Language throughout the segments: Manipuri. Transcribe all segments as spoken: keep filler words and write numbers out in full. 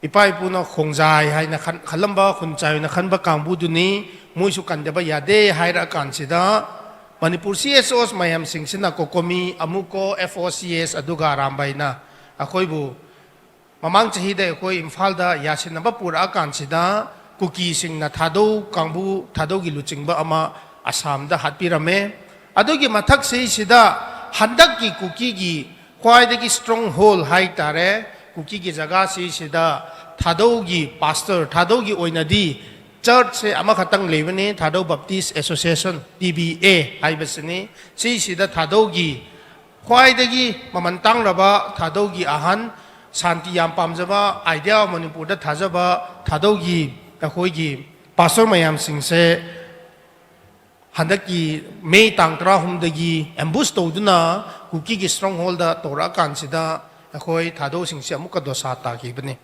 ꯏꯄꯥ ꯏꯄꯨꯅ ꯈꯣꯡꯖꯥꯏ ꯍꯥꯏꯅ ꯈꯟ- ꯈꯜꯂꯝꯕ, ꯈꯨꯟꯆꯥꯏ ꯑꯣꯏꯅ ꯈꯟꯕ ꯀꯥꯡꯕꯨꯗꯨꯅꯤ꯫ ꯃꯣꯏꯁꯨ ꯀꯟꯗꯕ ꯌꯥꯗꯦ ꯍꯥꯏꯔꯛꯑꯀꯥꯟꯁꯤꯗ, ꯃꯅꯤꯄꯨꯔ C S Os ꯃꯌꯥꯝꯁꯤꯡꯁꯤꯅ, ꯀꯣꯀꯣꯃꯤ, ꯑꯃꯨꯀꯣ, F O C S, ꯑꯗꯨꯒ ꯑꯔꯥꯝꯕꯥꯏꯅ ꯑꯩꯈꯣꯏꯕꯨ ꯃꯃꯥꯡ ꯆꯍꯤꯗ ꯑꯩꯈꯣꯏ ꯏꯝꯐꯥꯜꯗ ꯌꯥꯁꯤꯟꯅꯕ ꯄꯨꯔꯛꯑꯀꯥꯟꯁꯤꯗ, ꯀꯨꯀꯤꯁꯤꯡꯅ ꯊꯥꯗꯧ ꯀꯥꯡꯕꯨ, ꯊꯥꯗꯧꯒꯤ ꯂꯨꯆꯤꯡꯕ ꯑꯃ ꯑꯁꯥꯝꯗ ꯍꯥꯠꯄꯤꯔꯝꯃꯦ꯫ ꯑꯗꯨꯒꯤ ꯃꯊꯛꯁꯤꯁꯤꯗ ꯍꯟꯗꯛꯀꯤ ꯀꯨꯀꯤꯒꯤ ꯈ꯭ꯋꯥꯏꯗꯒꯤ stronghold ꯍꯥꯏ ꯇꯥꯔꯦ, ꯀꯨꯀꯤꯒꯤ ꯖꯒꯥꯁꯤꯁꯤꯗ ꯊꯥꯗꯧꯒꯤ pastor, ꯊꯥꯗꯧꯒꯤ ꯑꯣꯏꯅꯗꯤ churchꯁꯦ ꯑꯃꯈꯛꯇꯪ ꯂꯩꯕꯅꯤ, ꯊꯥꯗꯧ Baptist Association, T B A ꯍꯥꯏꯕꯁꯤꯅꯤ꯫ ꯁꯤꯁꯤꯗ ꯊꯥꯗꯧꯒꯤ ꯈ꯭ꯋꯥꯏꯗꯒꯤ ꯃꯃꯜ ꯇꯥꯡꯂꯕ, ꯊꯥꯗꯧꯒꯤ ꯑꯍꯟ, ꯁꯥꯟꯇꯤ ꯌꯥꯝ ꯄꯥꯝꯖꯕ, Idea of ꯃꯅꯤꯄꯨꯔꯗ ꯊꯥꯖꯕ ꯊꯥꯗꯧꯒꯤ ꯑꯩꯈꯣꯏꯒꯤ pastor ꯃꯌꯥꯝꯁꯤꯡꯁꯦ ꯍꯟꯗꯛꯀꯤ May ꯇꯥꯡ ꯇꯔꯥꯍꯨꯝꯗꯒꯤ ambush ꯇꯧꯗꯨꯅ ꯀꯨꯀꯤꯒꯤ strongholdꯗ ꯇꯧꯔꯛꯑꯀꯥꯟꯁꯤꯗ ꯑꯩꯈꯣꯏ ꯊꯥꯗꯧꯁꯤꯡꯁꯦ ꯑꯃꯨꯛꯀ ꯗꯣꯁꯥ ꯇꯥꯈꯤꯕꯅꯤ꯫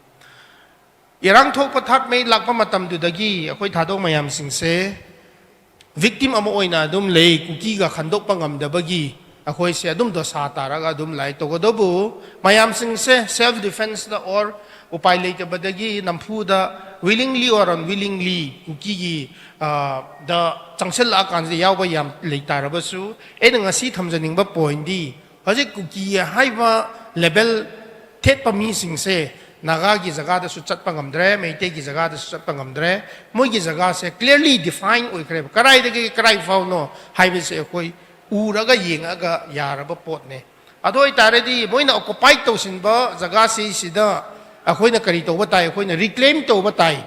ꯏꯔꯥꯡ ꯊꯣꯛꯄ ꯊꯥꯠ ꯃꯩ ꯂꯥꯛꯄ ꯃꯇꯝꯗꯨꯗꯒꯤ ꯑꯩꯈꯣꯏ ꯊꯥꯗꯧ ꯃꯌꯥꯝꯁꯤꯡꯁꯦ victim ꯑꯃ ꯑꯣꯏꯅ ꯑꯗꯨꯝ ꯂꯩ꯫ ꯀꯨꯀꯤꯒ ꯈꯟꯗꯣꯛꯄ ꯉꯝꯗꯕꯒꯤ ꯑꯩꯈꯣꯏꯁꯦ ꯑꯗꯨꯝ ꯗꯣꯁꯥ ꯇꯥꯔꯒ ꯑꯗꯨꯝ ꯂꯥꯛꯑꯦ꯫ ꯇꯧꯒꯗꯧꯕꯨ ꯃꯌꯥꯝꯁꯤꯡꯁꯦ self defenceꯗ or ꯎꯄꯥꯏ ꯂꯩꯇꯕꯗꯒꯤ ꯅꯝꯐꯨꯗ willingly or unwillingly ꯀꯨꯀꯤꯒꯤ, ꯑ, ꯗ ꯆꯪꯁꯤꯜꯂꯛꯑꯀꯥꯟꯁꯤꯗ ꯌꯥꯎꯕ ꯌꯥꯝ ꯂꯩ ꯇꯥꯔꯕꯁꯨ, ꯑꯩꯅ ꯉꯁꯤ ꯊꯝꯖꯅꯤꯡꯕ pointꯗꯤ, ꯍꯧꯖꯤꯛ ꯀꯨꯀꯤ ꯍꯥꯏꯕ label ꯊꯦꯠꯄ ꯃꯤꯁꯤꯡꯁꯦ ꯅꯥꯒꯥꯒꯤ ꯖꯒꯥꯗꯁꯨ ꯆꯠꯄ ꯉꯝꯗ꯭ꯔꯦ, ꯃꯩꯇꯩꯒꯤ ꯖꯒꯥꯗꯁꯨ ꯆꯠꯄ ꯉꯝꯗ꯭ꯔꯦ꯫ ꯃꯣꯏꯒꯤ ꯖꯒꯥꯁꯦ clearly define ꯑꯣꯏꯈ꯭ꯔꯦꯕ, ꯀꯗꯥꯏꯗꯒꯤ ꯀꯗꯥꯏ ꯐꯥꯎꯅꯣ ꯍꯥꯏꯕꯁꯦ ꯑꯩꯈꯣꯏ ꯎꯔꯒ ꯌꯦꯡꯉꯒ ꯌꯥꯔꯕ ꯄꯣꯠꯅꯦ꯫ ꯑꯗꯨ ꯑꯣꯏꯇꯥꯔꯗꯤ ꯃꯣꯏꯅ occupy ꯇꯧꯁꯤꯟꯕ ꯖꯒꯥꯁꯤꯁꯤꯗ ꯑꯩꯈꯣꯏꯅ ꯀꯔꯤ ꯇꯧꯕ ꯇꯥꯏ? ꯑꯩꯈꯣꯏꯅ reclaim ꯇꯧꯕ ꯇꯥꯏ꯫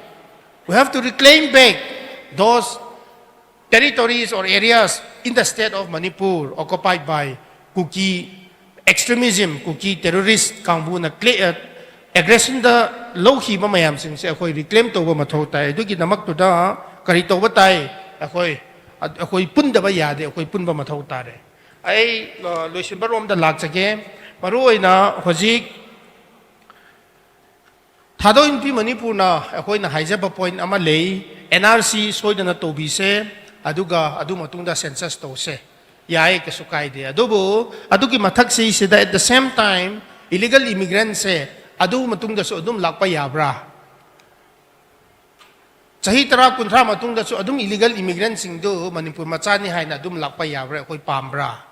We have to reclaim back those territories or areas in the state of Manipur occupied by Kuki extremism, Kuki terrorist ꯀꯥꯡꯕꯨꯅ ꯀ꯭ꯂꯦ-, ꯑ, aggressionꯗ ꯂꯧꯈꯤꯕ ꯃꯌꯥꯝꯁꯤꯡꯁꯦ ꯑꯩꯈꯣꯏ reclaim ꯇꯧꯕ ꯃꯊꯧ ꯇꯥꯏ꯫ ꯑꯗꯨꯒꯤꯗꯃꯛꯇꯨꯗ ꯀꯔꯤ ꯇꯧꯕ ꯇꯥꯏ? ꯑꯩꯈꯣꯏ, ꯑꯩꯈꯣꯏ ꯄꯨꯟꯗꯕ ꯌꯥꯗꯦ, ꯑꯩꯈꯣꯏ ꯄꯨꯟꯕ ꯃꯊꯧ ꯇꯥꯔꯦ꯫ ꯑꯩ, ꯑ, ꯂꯣꯏꯁꯤꯟꯕ ꯔꯣꯝꯗ ꯂꯥꯛꯆꯒꯦ꯫ ꯃꯔꯨꯑꯣꯏꯅ ꯍꯧꯖꯤꯛ ꯊꯥꯗꯧ ꯏꯟꯄꯤ ꯃꯅꯤꯄꯨꯔꯅ ꯑꯩꯈꯣꯏꯅ ꯍꯥꯏꯖꯕ point ꯑꯃ ꯂꯩ, N R C ꯁꯣꯏꯗꯅ ꯇꯧꯕꯤꯁꯦ, ꯑꯗꯨꯒ ꯑꯗꯨ ꯃꯇꯨꯡꯗ census ꯇꯧꯁꯦ꯫ ꯌꯥꯏ, ꯀꯩꯁꯨ ꯀꯥꯏꯗꯦ꯫ ꯑꯗꯨꯕꯨ ꯑꯗꯨꯒꯤ ꯃꯊꯛꯁꯤꯁꯤꯗ at the same time illegal immigrantꯁꯦ ꯑꯗꯨ ꯃꯇꯨꯡꯗꯁꯨ ꯑꯗꯨꯝ ꯂꯥꯛꯄ ꯌꯥꯕ꯭ꯔꯥ? ꯆꯍꯤ ꯇꯔꯥ, ꯀꯨꯟꯊ꯭ꯔꯥ ꯃꯇꯨꯡꯗꯁꯨ ꯑꯗꯨꯝ ꯏꯂꯤꯒꯦꯜ ꯏꯃꯤꯒ꯭ꯔꯦꯟꯁꯤꯡꯗꯨ ꯃꯅꯤꯄꯨꯔ ꯃꯆꯥꯅꯤ ꯍꯥꯏꯅ ꯑꯗꯨꯝ ꯂꯥꯛꯄ ꯌꯥꯕ꯭ꯔꯥ? ꯑꯩꯈꯣꯏ ꯄꯥꯝꯕ꯭ꯔꯥ?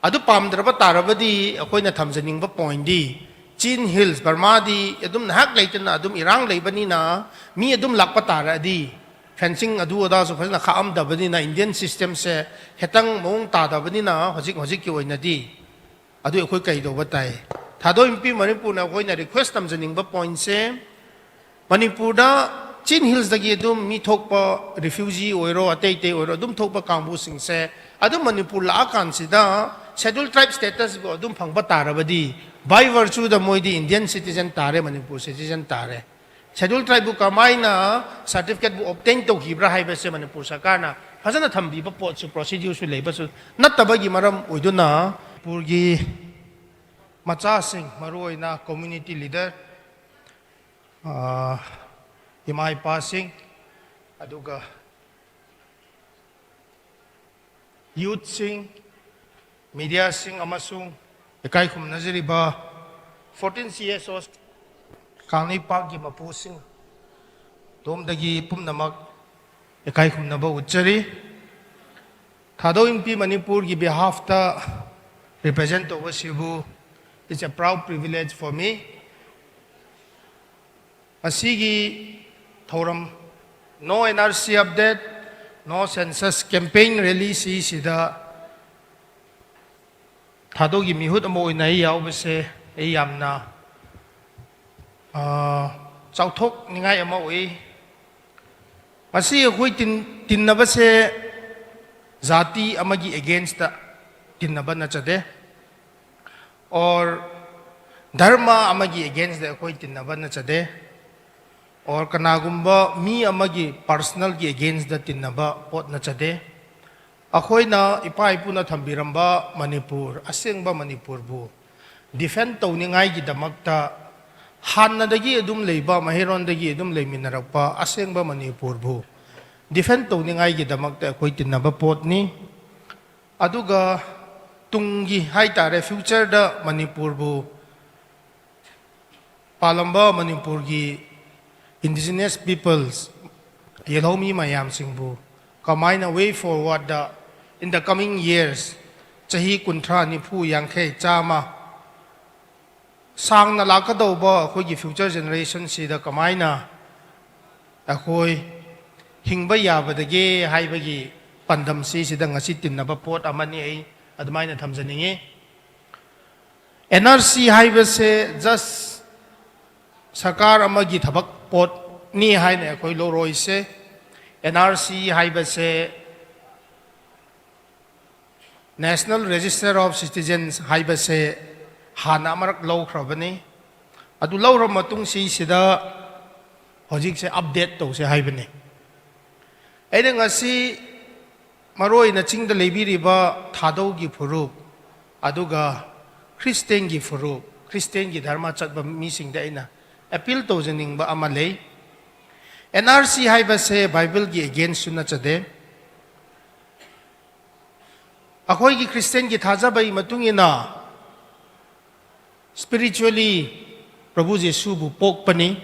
ꯑꯗꯨ ꯄꯥꯝꯗ꯭ꯔꯕ ꯇꯥꯔꯕꯗꯤ ꯑꯩꯈꯣꯏꯅ ꯊꯝꯖꯅꯤꯡꯕ ꯄꯣꯏꯟꯗꯤ, ꯆꯤꯟ ꯍꯤꯜꯁ ꯕꯔꯃꯥꯗꯤ ꯑꯗꯨꯝ ꯅꯍꯥꯛ ꯂꯩꯇꯅ ꯑꯗꯨꯝ ꯏꯔꯥꯡ ꯂꯩꯕꯅꯤꯅ, ꯃꯤ ꯑꯗꯨꯝ ꯂꯥꯛꯄ ꯇꯥꯔꯛꯑꯗꯤ, ꯐꯦꯟꯁꯤꯡ ꯑꯗꯨ ꯑꯗꯥꯁꯨ ꯐꯖꯅ ꯈꯥꯛꯑꯝꯗꯕꯅꯤꯅ, ꯏꯟꯗꯤꯌꯟ ꯁꯤꯁꯇꯦꯝꯁꯦ ꯈꯤꯇꯪ ꯃꯑꯣꯡ ꯇꯥꯗꯕꯅꯤꯅ ꯍꯧꯖꯤꯛ ꯍꯧꯖꯤꯛꯀꯤ ꯑꯣꯏꯅꯗꯤ ꯑꯗꯨ ꯑꯩꯈꯣꯏ ꯀꯩꯗꯧꯕ ꯇꯥꯏ? ꯊꯥꯗꯣꯛ ꯏꯝꯄꯤ ꯃꯅꯤꯄꯨꯔꯅ ꯑꯩꯈꯣꯏꯅ ꯔꯤꯀ꯭ꯋꯦꯁ ꯇꯝꯖꯅꯤꯡꯕ ꯄꯣꯏꯟꯁꯦ, ꯃꯅꯤꯄꯨꯔꯗ ꯆꯤꯟ ꯍꯤꯜꯁꯇꯒꯤ ꯑꯗꯨꯝ ꯃꯤ ꯊꯣꯛꯄ, ꯔꯤꯐ꯭ꯌꯨꯖꯤ ꯑꯣꯏꯔꯣ, ꯑꯇꯩ ꯑꯇꯩ ꯑꯣꯏꯔꯣ, ꯑꯗꯨꯝ ꯊꯣꯛꯄ ꯀꯥꯡꯕꯨꯁꯤꯡꯁꯦ ꯑꯗꯨꯝ ꯃꯅꯤꯄꯨꯔ ꯂꯥꯛꯑꯀꯥꯟꯁꯤꯗ ꯁꯦꯗ꯭ꯌꯨꯜ ꯇ꯭ꯔꯥꯏꯕ ꯁ꯭ꯇꯦꯇꯁꯕꯨ ꯑꯗꯨꯝ ꯐꯪꯕ ꯇꯥꯔꯕꯗꯤ, ꯕꯥꯏ ꯚꯔꯆꯨꯗ ꯃꯣꯏꯗꯤ ꯏꯟꯗꯤꯌꯟ ꯁꯤꯇꯤꯖꯟ ꯇꯥꯔꯦ, ꯃꯅꯤꯄꯨꯔ ꯁꯤꯇꯤꯖꯟ ꯇꯥꯔꯦ꯫ ꯁꯦꯗ꯭ꯌꯨꯜ ꯇ꯭ꯔꯥꯏꯕꯄꯨ ꯀꯃꯥꯏꯅ ꯁꯥꯔꯇꯤꯐꯤꯀꯦꯠꯄꯨ ꯑꯣꯞꯇꯦꯟ ꯇꯧꯈꯤꯕ꯭ꯔꯥ ꯍꯥꯏꯕꯁꯦ ꯃꯅꯤꯄꯨꯔ ꯁꯔꯀꯥꯔꯅ ꯐꯖꯅ ꯊꯝꯕꯤꯕ ꯄꯣꯠꯁꯨ, ꯄ꯭ꯔꯣꯁꯤꯗ꯭ꯌꯨꯔꯁꯨ ꯂꯩꯕꯁꯨ ꯅꯠꯇꯕꯒꯤ ꯃꯔꯝ ꯑꯣꯏꯗꯨꯅ, ꯃꯅꯤꯄꯨꯔꯒꯤ ꯃꯆꯥꯁꯤꯡ, ꯃꯔꯨꯑꯣꯏꯅ ꯀꯝꯃ꯭ꯌꯨꯅꯤꯇꯤ ꯂꯤꯗꯔ, ꯑ, ꯏꯃꯥ ꯏꯄꯥꯁꯤꯡ, ꯑꯗꯨꯒ ꯌꯨꯠꯁꯤꯡ, ꯃꯤꯗꯤꯌꯥꯁꯤꯡ ꯑꯃꯁꯨꯡ ꯏꯀꯥꯏ ꯈꯨꯝꯅꯖꯔꯤꯕ ꯐꯣꯔꯇꯤꯟ ꯁꯤ ꯑꯦꯁ ꯑꯣ ꯀꯪꯂꯩꯄꯥꯛꯀꯤ ꯃꯄꯨꯁꯤꯡ, ꯑꯗꯣꯝꯗꯒꯤ ꯄꯨꯝꯅꯃꯛ ꯏꯀꯥꯏ ꯈꯨꯝꯅꯕ ꯎꯠꯆꯔꯤ꯫ ꯊꯥꯗꯣꯛ ꯏꯝꯄꯤ ꯃꯅꯤꯄꯨꯔꯒꯤ ꯕꯤꯍꯥꯐꯇ ꯔꯤꯄ꯭ꯔꯖꯦꯟ ꯇꯧꯕꯁꯤꯕꯨ, it's a proud privilege for me. ꯃꯁꯤꯒꯤ ꯊꯧꯔꯝ, No N R C Update, No Census Campaign Rally ꯁꯤꯁꯤꯗ ꯊꯥꯗꯣꯛꯒꯤ ꯃꯤꯍꯨꯠ ꯑꯃ ꯑꯣꯏꯅ ꯑꯩ ꯌꯥꯎꯕꯁꯦ ꯑꯩ ꯌꯥꯝꯅ, ꯑ, ꯆꯥꯎꯊꯣꯛꯅꯤꯡꯉꯥꯏ ꯑꯃ ꯑꯣꯏ꯫ ꯃꯁꯤ ꯑꯩꯈꯣꯏ ꯇꯤꯟ-, ꯇꯤꯟꯅꯕꯁꯦ ꯖꯥꯇꯤ ꯑꯃꯒꯤ ꯑꯦꯒꯦꯟꯁꯇ ꯇꯤꯟꯅꯕ ꯅꯠꯆꯗꯦ, ꯑꯣꯔ ꯙꯔꯃ ꯑꯃꯒꯤ ꯑꯦꯒꯦꯟꯁꯇ ꯑꯩꯈꯣꯏ ꯇꯤꯟꯅꯕ ꯅꯠꯆꯗꯦ, ꯑꯣꯔ ꯀꯅꯥꯒꯨꯝꯕ ꯃꯤ ꯑꯃꯒꯤ ꯄꯔꯁꯅꯦꯜꯒꯤ ꯑꯦꯒꯦꯟꯁꯇ ꯇꯤꯟꯅꯕ ꯄꯣꯠ ꯅꯠꯆꯗꯦ꯫ ꯑꯩꯈꯣꯏꯅ ꯏꯄꯥ ꯏꯄꯨꯅ ꯊꯝꯕꯤꯔꯝꯕ ꯃꯅꯤꯄꯨꯔ, ꯑꯁꯦꯡꯕ ꯃꯅꯤꯄꯨꯔꯕꯨ ꯗꯤꯐꯦꯟ ꯇꯧꯅꯤꯡꯉꯥꯏꯒꯤꯗꯃꯛꯇ, ꯍꯥꯟꯅꯗꯒꯤ ꯑꯗꯨꯝ ꯂꯩꯕ, ꯃꯍꯩꯔꯣꯟꯗꯒꯤ ꯑꯗꯨꯝ ꯂꯩꯃꯤꯟꯅꯔꯛꯄ ꯑꯁꯦꯡꯕ ꯃꯅꯤꯄꯨꯔꯕꯨ ꯗꯤꯐꯦꯟ ꯇꯧꯅꯤꯡꯉꯥꯏꯒꯤꯗꯃꯛꯇ ꯑꯩꯈꯣꯏ ꯇꯤꯟꯅꯕ ꯄꯣꯠꯅꯤ꯫ ꯑꯗꯨꯒ ꯇꯨꯡꯒꯤ ꯍꯥꯏ ꯇꯥꯔꯦ, ꯐ꯭ꯌꯨꯆꯔꯗ ꯃꯅꯤꯄꯨꯔꯕꯨ ꯄꯥꯜꯂꯝꯕ ꯃꯅꯤꯄꯨꯔꯒꯤ indigenous peoples, ꯌꯦꯜꯍꯧꯃꯤ ꯃꯌꯥꯝꯁꯤꯡꯕꯨ ꯀꯃꯥꯏꯅ way forwardꯗ in the coming years, ꯆꯍꯤ ꯀꯨꯟꯊ꯭ꯔꯥ, ꯅꯤꯐꯨ, ꯌꯥꯡꯈꯩ, ꯆꯥꯝꯃ ꯁꯥꯡꯅ ꯂꯥꯛꯀꯗꯧꯕ ꯑꯩꯈꯣꯏꯒꯤ future generationꯁꯤꯗ ꯀꯃꯥꯏꯅ ꯑꯩꯈꯣꯏ ꯍꯤꯡꯕ ꯌꯥꯕꯗꯒꯦ ꯍꯥꯏꯕꯒꯤ ꯄꯥꯟꯗꯝꯁꯤ ꯁꯤꯗ ꯉꯁꯤ ꯇꯤꯟꯅꯕ ꯄꯣꯠ ꯑꯃꯅꯤ꯫ ꯑꯩ ꯑꯗꯨꯃꯥꯏꯅ ꯊꯝꯖꯅꯤꯡꯉꯤ꯫ NRC ꯍꯥꯏꯕꯁꯦ just ꯁꯔꯀꯥꯔ ꯑꯃꯒꯤ ꯊꯕꯛ ꯄꯣꯠꯅꯤ ꯍꯥꯏꯅ ꯑꯩꯈꯣꯏ ꯂꯧꯔꯣꯏꯁꯦ꯫ NRC ꯍꯥꯏꯕꯁꯦ National Register of Citizens ꯍꯥꯏꯕꯁꯦ ꯍꯥꯟꯅ ꯑꯃꯔꯛ ꯂꯧꯈ꯭ꯔꯕꯅꯤ꯫ ꯑꯗꯨ ꯂꯧꯔꯕ ꯃꯇꯨꯡ ꯁꯤꯁꯤꯗ ꯍꯧꯖꯤꯛꯁꯦ update ꯇꯧꯁꯦ ꯍꯥꯏꯕꯅꯤ꯫ ꯑꯩꯅ ꯉꯁꯤ ꯃꯔꯨ ꯑꯣꯏꯅ ꯆꯤꯡꯗ ꯂꯩꯕꯤꯔꯤꯕ ꯊꯥꯗꯧꯒꯤ ꯐꯨꯔꯨꯞ, ꯑꯗꯨꯒ ꯈ꯭ꯔꯤꯁꯇꯦꯟꯒꯤ ꯐꯨꯔꯨꯞ, ꯈ꯭ꯔꯤꯁꯇꯦꯟꯒꯤ ꯙꯔꯃ ꯆꯠꯄ ꯃꯤꯁꯤꯡꯗ ꯑꯩꯅ appeal ꯇꯧꯖꯅꯤꯡꯕ ꯑꯃ ꯂꯩ꯫ NRC ꯍꯥꯏꯕꯁꯦ Bibleꯒꯤ againstꯁꯨ ꯅꯠꯆꯗꯦ꯫ ꯑꯩꯈꯣꯏꯒꯤ ꯈ꯭ꯔꯤꯁꯇꯦꯟꯒꯤ ꯊꯥꯖꯕꯒꯤ ꯃꯇꯨꯡ ꯏꯟꯅ spiritually ꯄ꯭ꯔꯚꯨ ꯖꯤꯁꯨꯕꯨ ꯄꯣꯛꯄꯅꯤ꯫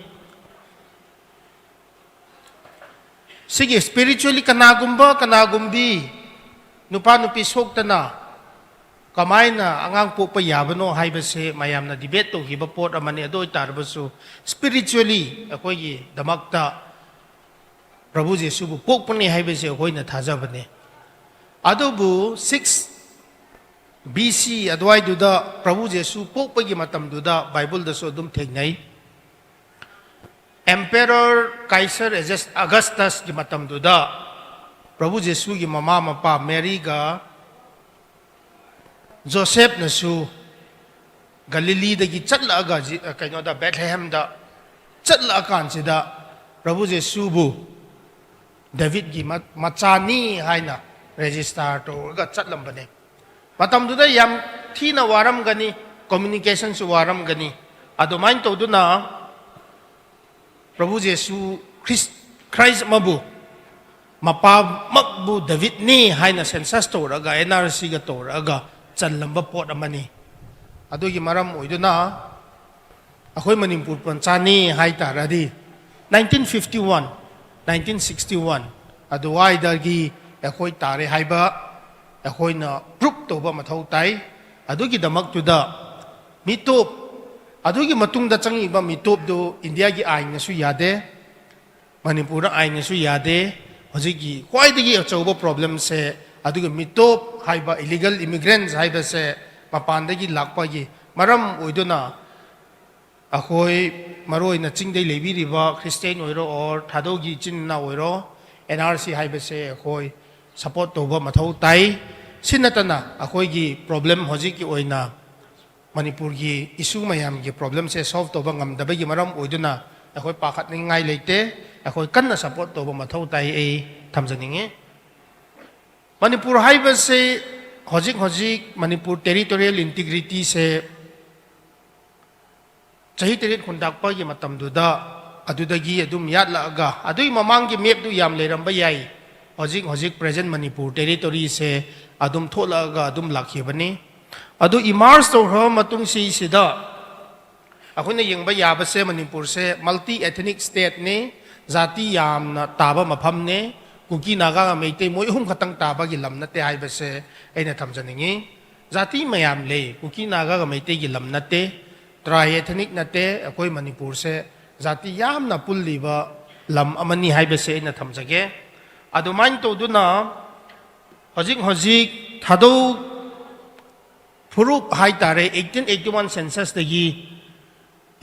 ꯁꯤꯒꯤ spiritually ꯀꯅꯥꯒꯨꯝꯕ ꯀꯅꯥꯒꯨꯝꯕꯤ ꯅꯨꯄꯥ ꯅꯨꯄꯤ ꯁꯣꯛꯇꯅ ꯀꯃꯥꯏꯅ ꯑꯉꯥꯡ ꯄꯣꯛꯄ ꯌꯥꯕꯅꯣ ꯍꯥꯏꯕꯁꯦ ꯃꯌꯥꯝꯅ debate ꯇꯧꯈꯤꯕ ꯄꯣꯠ ꯑꯃꯅꯤ꯫ ꯑꯗꯨ ꯑꯣꯏꯇꯥꯔꯕꯁꯨ spiritually ꯑꯩꯈꯣꯏꯒꯤꯗꯃꯛꯇ ꯄ꯭ꯔꯚꯨ ꯖꯤꯁꯨꯕꯨ ꯄꯣꯛꯄꯅꯤ ꯍꯥꯏꯕꯁꯦ ꯑꯩꯈꯣꯏꯅ ꯊꯥꯖꯕꯅꯤ꯫ ꯑꯗꯨꯕꯨ six BC ꯑꯗꯨꯋꯥꯏꯗꯨꯗ ꯄ꯭ꯔꯚꯨ ꯖꯤꯁꯨ ꯄꯣꯛꯄꯒꯤ ꯃꯇꯝꯗꯨꯗ Bibleꯗꯁꯨ ꯑꯗꯨꯝ ꯊꯦꯡꯅꯩ꯫ Emperor Caesar Augustusꯀꯤ ꯃꯇꯝꯗꯨꯗ ꯄ꯭ꯔꯚꯨ ꯖꯤꯁꯨꯒꯤ ꯃꯃꯥ ꯃꯄꯥ ꯃꯦꯔꯤꯒ ꯖꯣꯁꯦꯐꯅꯁꯨ ꯒꯂꯤꯂꯤꯗꯒꯤ ꯆꯠꯂꯛꯑꯒ ꯖꯤ-, ꯀꯩꯅꯣꯗ, ꯕꯦꯊꯂꯦꯍꯦꯝꯗ ꯆꯠꯂꯛꯑꯀꯥꯟꯁꯤꯗ ꯄ꯭ꯔꯚꯨ ꯖꯤꯁꯨꯕꯨ ꯗꯥꯕꯤꯗꯀꯤ ꯃ-, ꯃꯆꯥꯅꯤ ꯍꯥꯏꯅ register ꯇꯧꯔꯒ ꯆꯠꯂꯝꯕꯅꯦ꯫ ꯃꯇꯝꯗꯨꯗ ꯌꯥꯝ ꯊꯤꯅ ꯋꯥꯔꯝꯒꯅꯤ, communicationꯁꯨ ꯋꯥꯔꯝꯒꯅꯤ꯫ ꯑꯗꯨꯃꯥꯏꯅ ꯇꯧꯗꯨꯅ ꯄ꯭ꯔꯚꯨ ꯖꯤꯁꯨ ꯈ꯭ꯔꯤꯁ-, ꯈ꯭ꯔꯥꯏꯁ ꯑꯃꯕꯨ ꯃꯄꯥꯃꯛꯕꯨ ꯗꯥꯕꯤꯗꯅꯤ ꯍꯥꯏꯅ census ꯇꯧꯔꯒ, NRCꯒ ꯇꯧꯔꯒ ꯆꯜꯂꯝꯕ ꯄꯣꯠ ꯑꯃꯅꯤ꯫ ꯑꯗꯨꯒꯤ ꯃꯔꯝ ꯑꯣꯏꯗꯨꯅ ꯑꯩꯈꯣꯏ ꯃꯅꯤꯄꯨꯔ ꯄꯟꯆꯥꯅꯤ ꯍꯥꯏ ꯇꯥꯔꯗꯤ, nineteen fifty one, nineteen sixty one ꯑꯗꯨꯋꯥꯏꯗꯒꯤ ꯑꯩꯈꯣꯏ ꯇꯥꯔꯦ ꯍꯥꯏꯕ ꯑꯩꯈꯣꯏꯅ ꯄ꯭ꯔꯨꯞ ꯇꯧꯕ ꯃꯊꯧ ꯇꯥꯏ꯫ ꯑꯗꯨꯒꯤꯗꯃꯛꯇꯨꯗ ꯃꯤꯇꯣꯞ, ꯑꯗꯨꯒꯤ ꯃꯇꯨꯡꯗ ꯆꯪꯉꯤꯕ ꯃꯤꯇꯣꯞꯇꯨ ꯏꯟꯗꯤꯌꯥꯒꯤ ꯑꯥꯏꯟꯅꯁꯨ ꯌꯥꯗꯦ, ꯃꯅꯤꯄꯨꯔꯗ ꯑꯥꯏꯟꯅꯁꯨ ꯌꯥꯗꯦ꯫ ꯍꯧꯖꯤꯛꯀꯤ ꯈ꯭ꯋꯥꯏꯗꯒꯤ ꯑꯆꯧꯕ ꯄ꯭ꯔꯣꯕ꯭ꯂꯦꯝꯁꯦ ꯑꯗꯨꯒ ꯃꯤꯇꯣꯞ ꯍꯥꯏꯕ, ꯏꯂꯤꯒꯦꯜ ꯏꯃꯤꯒ꯭ꯔꯦꯟꯠꯁ ꯍꯥꯏꯕꯁꯦ ꯃꯄꯥꯟꯗꯒꯤ ꯂꯥꯛꯄꯒꯤ ꯃꯔꯝ ꯑꯣꯏꯗꯨꯅ ꯑꯩꯈꯣꯏ ꯃꯔꯨꯑꯣꯏꯅ ꯆꯤꯡꯗꯩ ꯂꯩꯕꯤꯔꯤꯕ ꯈ꯭ꯔꯤꯁꯇꯤꯌꯥꯟ ꯑꯣꯏꯔꯣ ꯑꯣꯔ ꯊꯥꯗꯧꯒꯤ ꯏꯆꯤꯟ ꯏꯅꯥꯎ ꯑꯣꯏꯔꯣ, ꯑꯦꯟ ꯑꯥꯔ ꯁꯤ ꯍꯥꯏꯕꯁꯦ ꯑꯩꯈꯣꯏ ꯁꯄꯣꯔꯠ ꯇꯧꯕ ꯃꯊꯧ ꯇꯥꯏ꯫ ꯁꯤ ꯅꯠꯇꯅ ꯑꯩꯈꯣꯏꯒꯤ ꯄ꯭ꯔꯣꯕ꯭ꯂꯦꯝ ꯍꯧꯖꯤꯛꯀꯤ ꯑꯣꯏꯅ ꯃꯅꯤꯄꯨꯔꯒꯤ ꯏꯁꯨ ꯃꯌꯥꯝꯒꯤ ꯄ꯭ꯔꯣꯕ꯭ꯂꯦꯝꯁꯦ ꯁꯣꯜꯕ ꯇꯧꯕ ꯉꯝꯗꯕꯒꯤ ꯃꯔꯝ ꯑꯣꯏꯗꯨꯅ ꯑꯩꯈꯣꯏ ꯄꯥꯈꯠꯅꯤꯡꯉꯥꯏ ꯂꯩꯇꯦ꯫ ꯑꯩꯈꯣꯏ ꯀꯟꯅ ꯁꯄꯣꯔꯠ ꯇꯧꯕ ꯃꯊꯧ ꯇꯥꯏ ꯑꯩ ꯊꯝꯖꯅꯤꯡꯉꯤ꯫ ꯃꯅꯤꯄꯨꯔ ꯍꯥꯏꯕꯁꯤ ꯍꯧꯖꯤꯛ ꯍꯧꯖꯤꯛ ꯃꯅꯤꯄꯨꯔ ꯇꯦꯔꯤꯇꯣꯔꯤꯌꯦꯜ ꯏꯟꯇꯤꯒ꯭ꯔꯤꯇꯤꯁꯦ ꯆꯍꯤ ꯇꯔꯦꯠ ꯈꯨꯟꯇꯥꯛꯄꯒꯤ ꯃꯇꯝꯗꯨꯗ ꯑꯗꯨꯗꯒꯤ ꯑꯗꯨꯝ ꯌꯥꯠꯂꯛꯑꯒ, ꯑꯗꯨꯒꯤ ꯃꯃꯥꯡꯒꯤ ꯃꯦꯞꯇꯨ ꯌꯥꯝ ꯂꯩꯔꯝꯕ ꯌꯥꯏ, ꯍꯧꯖꯤꯛ ꯍꯧꯖꯤꯛ ꯄ꯭ꯔꯦꯖꯦꯟ ꯃꯅꯤꯄꯨꯔ ꯇꯦꯔꯤꯇꯣꯔꯤꯁꯦ ꯑꯗꯨꯝ ꯊꯣꯛꯂꯛꯑꯒ ꯑꯗꯨꯝ ꯂꯥꯛꯈꯤꯕꯅꯤ꯫ ꯑꯗꯨ ꯏꯃꯥꯔꯖ ꯇꯧꯈ꯭ꯔꯕ ꯃꯇꯨꯡꯁꯤꯗ ꯑꯩꯈꯣꯏꯅ ꯌꯦꯡꯕ ꯌꯥꯕꯁꯦ ꯃꯅꯤꯄꯨꯔꯁꯦ ꯃꯜꯇꯤ ꯑꯦꯊꯅꯤꯛ ꯁ꯭ꯇꯦꯠꯅꯤ, ꯖꯥꯇꯤ ꯌꯥꯝꯅ ꯇꯥꯕ ꯃꯐꯝꯅꯤ꯫ ꯀꯨꯀꯤ, ꯅꯥꯒꯥꯒ ꯃꯩꯇꯩ ꯃꯣꯏ ꯑꯍꯨꯝ ꯈꯛꯇꯪ ꯇꯥꯕꯒꯤ ꯂꯝ ꯅꯠꯇꯦ ꯍꯥꯏꯕꯁꯦ ꯑꯩꯅ ꯊꯝꯖꯅꯤꯡꯉꯤ꯫ ꯖꯥꯇꯤ ꯃꯌꯥꯝ ꯂꯩ, ꯀꯨꯀꯤ, ꯅꯥꯒꯥꯒ ꯃꯩꯇꯩꯒꯤ ꯂꯝ ꯅꯠꯇꯦ, ꯇ꯭ꯔꯥꯏ ꯑꯦꯊꯅꯤꯛ ꯅꯠꯇꯦ꯫ ꯑꯩꯈꯣꯏ ꯃꯅꯤꯄꯨꯔꯁꯦ ꯖꯥꯇꯤ ꯌꯥꯝꯅ ꯄꯨꯜꯂꯤꯕ ꯂꯝ ꯑꯃꯅꯤ ꯍꯥꯏꯕꯁꯦ ꯑꯩꯅ ꯊꯝꯖꯒꯦ꯫ ꯑꯗꯨꯃꯥꯏꯅ ꯇꯧꯗꯨꯅ ꯍꯧꯖꯤꯛ ꯍꯧꯖꯤꯛ ꯊꯥꯗꯧ ꯐꯨꯔꯨꯞ ꯍꯥꯏ ꯇꯥꯔꯦ, ꯑꯩꯠꯇꯤꯟ ꯑꯩꯠꯇꯤ ꯋꯥꯟ ꯁꯦꯟꯁꯁꯇꯒꯤ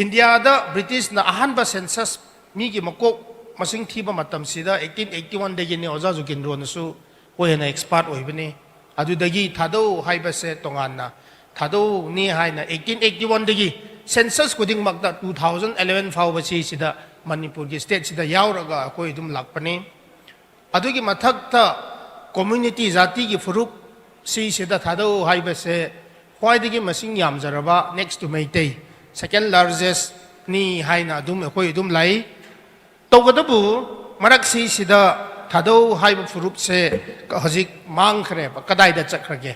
ꯏꯟꯗꯤꯌꯥꯗ ꯕ꯭ꯔꯤꯇꯤꯁꯅ ꯑꯍꯥꯟꯕ ꯁꯦꯟꯁꯁ ꯃꯤꯒꯤ ꯃꯀꯣꯛ ꯃꯁꯤꯡ ꯊꯤꯕ ꯃꯇꯝꯁꯤꯗ ꯑꯩꯠꯇꯤꯟ ꯑꯩꯠꯇꯤ ꯋꯥꯟꯗꯒꯤꯅꯤ꯫ ꯑꯣꯖꯥ ꯖꯨꯒꯦꯟꯗ꯭ꯔꯣꯅꯁꯨ ꯑꯩꯈꯣꯏ ꯍꯦꯟꯅ ꯑꯦꯛꯁꯄꯥꯔꯠ ꯑꯣꯏꯕꯅꯤ꯫ ꯑꯗꯨꯗꯒꯤ ꯊꯥꯗꯧ ꯍꯥꯏꯕꯁꯦ ꯇꯣꯉꯥꯟꯅ ꯊꯥꯗꯧꯅꯤ ꯍꯥꯏꯅ ꯑꯩꯠꯇꯤꯟ ꯑꯩꯠꯇꯤ ꯋꯥꯟꯗꯒꯤ ꯁꯦꯟꯁꯁ ꯈꯨꯗꯤꯡꯃꯛꯇ two thousand eleven ꯐꯥꯎꯕ ꯁꯤꯁꯤꯗ ꯃꯅꯤꯄꯨꯔꯒꯤ ꯁ꯭ꯇꯦꯠꯁꯤꯗ ꯌꯥꯎꯔꯒ ꯑꯩꯈꯣꯏ ꯑꯗꯨꯝ ꯂꯥꯛꯄꯅꯤ꯫ ꯑꯗꯨꯒꯤ ꯃꯊꯛꯇ ꯀꯝꯃ꯭ꯌꯨꯅꯤꯇꯤ, ꯖꯥꯇꯤꯒꯤ ꯐꯨꯔꯨꯞ ꯁꯤꯁꯤꯗ ꯊꯥꯗꯧ ꯍꯥꯏꯕꯁꯦ ꯈ꯭ꯋꯥꯏꯗꯒꯤ ꯃꯁꯤꯡ ꯌꯥꯝꯖꯔꯕ, next to Meitei, second largest ꯅꯤ ꯍꯥꯏꯅ ꯑꯗꯨꯝ ꯑꯩꯈꯣꯏ ꯑꯗꯨꯝ ꯂꯥꯛꯏ꯫ ꯇꯧꯕꯇꯕꯨ ꯃꯔꯛꯁꯤꯁꯤꯗ ꯊꯥꯗꯧ ꯍꯥꯏꯕ ꯐꯨꯔꯨꯞꯁꯦ ꯍꯧꯖꯤꯛ ꯃꯥꯡꯈ꯭ꯔꯦꯕ꯫ ꯀꯗꯥꯏꯗ ꯆꯠꯈ꯭ꯔꯒꯦ?